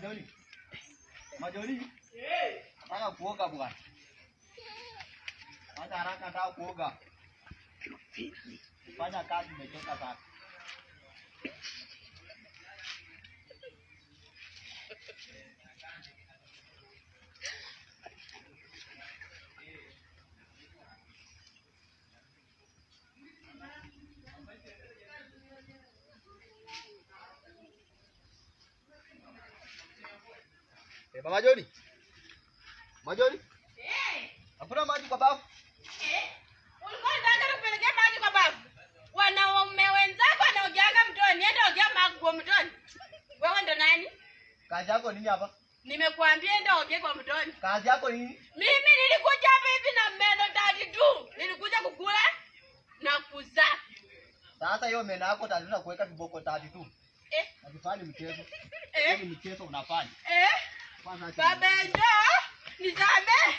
Majoli. Majoli. Nataka kuoga bwana. Fanya haraka, nataka kuoga. Fanya kazi, nimechoka sana. Eh, Mama Joli. Majoli. Eh. Hakuna maji kwa bafu. Eh. Ulikuwa unataka nikupelekea maji kwa bafu? Wanaume wenzako wanaogeanga mtoni, enda ogea maji mtoni. Wewe ndo nani? Kazi yako nini hapa? Nimekuambia enda ogee kwa mtoni. Kazi yako nini? Mimi nilikuja hapa hivi na meno 32. Nilikuja kukula na kuzaa. Sasa hiyo meno yako tatu na kuweka viboko 32. Eh. Nakifanya mchezo. Eh. Ni mchezo unafanya. Eh. Kwanza acha Baba njoo, nisamee.